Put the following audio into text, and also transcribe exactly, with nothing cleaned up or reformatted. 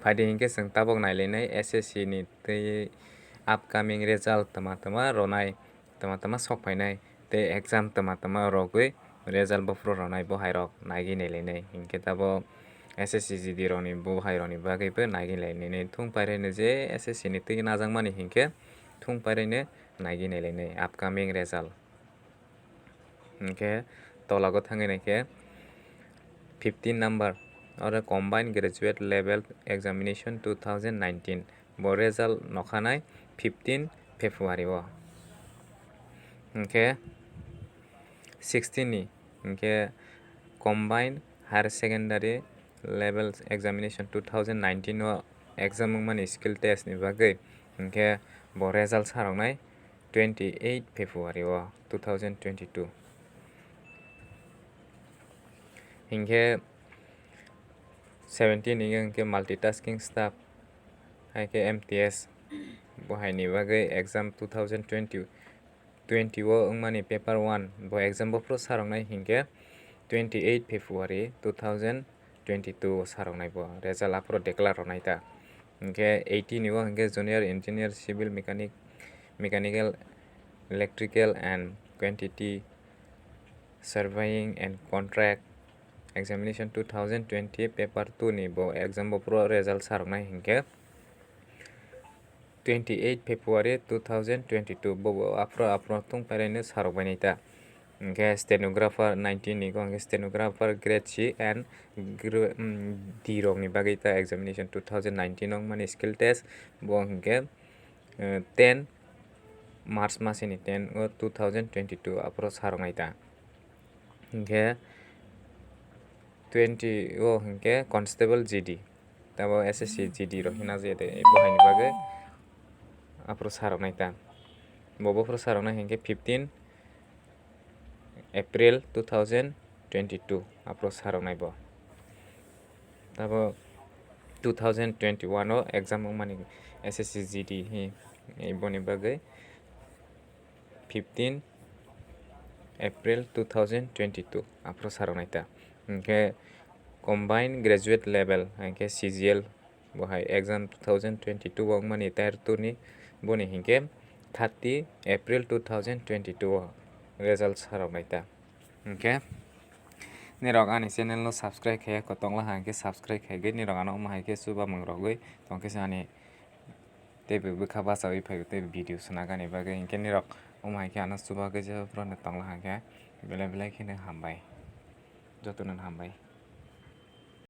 Phaidi hinkhe chwng tabok nailainai S S C ni tei upcoming result twma twma ronai, twma twma sok phainai tei exam twma twma rogwi result bophuru ronai bo hairok naigwi nailainai. Hinkhe tabok S S C G D rokni bo hairokni bagwibo naigwi nailainai. Thung pairaino je S S C ni twi najakmani hinkhe thung pairaino naigwi nailainai upcoming result. Hinkhe tolago thangwi naikhe fifteen number, oro Combined Graduate Level Examination two thousand nineteen, bo result nokhanai fifteen February o. Hinkhe sixteen ni hinkhe Combined Higher Secondary Level Examination two thousand nineteen o exam wngmani skill test ni bagwi hinkhe bo result saroknai twenty eight February o two thousand twenty two. Hinkhe seventeen ni hinkhe multitasking staff, hai khe M T S, bo haini bagwi exam two thousand twenty, twenty o wngmani paper one bo exam bophuru saroknai hinkhe twenty eight February two thousand twenty two o saroknai bo result aphuru declare roknai ta. Hinkhe eighteen o hinkhe Junior Engineer, Civil Mechanic, Mechanical, Electrical and Quantity Surveying and Contract Examination two thousand twenty paper two ni bo exam bophuru result saroknai hinkhe twenty eight February two thousand twenty two, bo, bo aphuru, aphuru thung pairaino sarokbainai ta. Hinkhe stenographer nineteen ni go hinkhe stenographer grade C and gr-, mm, D rokni bagwi ta examination two thousand nineteen wngmani skill test, bo hinkhe, eh, ten March masini ten o two thousand twenty two aphuru saroknai ta. Hinkhe twenty o hinkhe Constable G D, tabo S S C G D rok hina je de, bo haini bagwi aphuru saroknai ta. Bo bophuru saroknai hinkhe fifteen April two thousand twenty two aphuru saroknai bo. Tabo two thousand twenty one o exam wngmani S S C G D hi, boni bagwi fifteen April two thousand twenty two aphuru saroknai ta. Hinkhe Combined Graduate Level, hinkhe C G L, bo hai exam two thousand twenty two o wngmani tier two ni, boni hinkhe thirty April two thousand twenty two o result saroknai ta. Hinkhe nirok ani channel no subscribe khaiya kotongla ha hinkhe subscribe khaigwi nirok ano omo hai khe chubamungrogwi tongkhe se ani teibo bwkha bachawi phaibo tei video swnagani bagwi, hinkhe nirok omo hai khe ano chubagwi je borokno tongla hinkhe belai belai kheno hambai, jotono hambai.